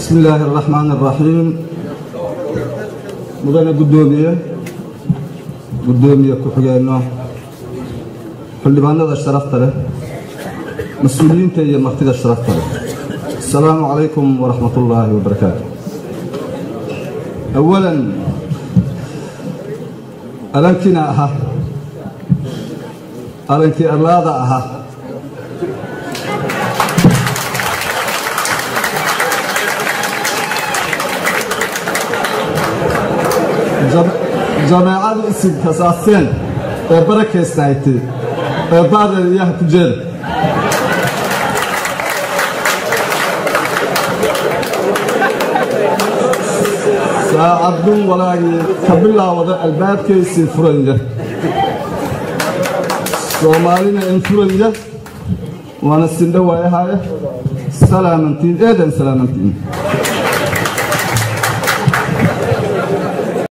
Bismi illaahi araxmaan araxiim. Mudane guddoomiye, guddoomiye ku-xigeenno, xildhibaanada sharafta leh, mas-uuliyiinta iyo martida sharafta leh, asalaamu calaykum waraxmat ullaahi wabarakaatu. Awalan, alankiina aha, alankii allaada aha, jameecada isinkasaaseen ee barakaysnaaytay ee baadeeda iyaha ku jeeda, saacadun walaagii ka bilaawada albaabkaysii furanya, Soomaalina in furanya, waana sindho waayahaya. Salaamantiin, eedan salaamantiin.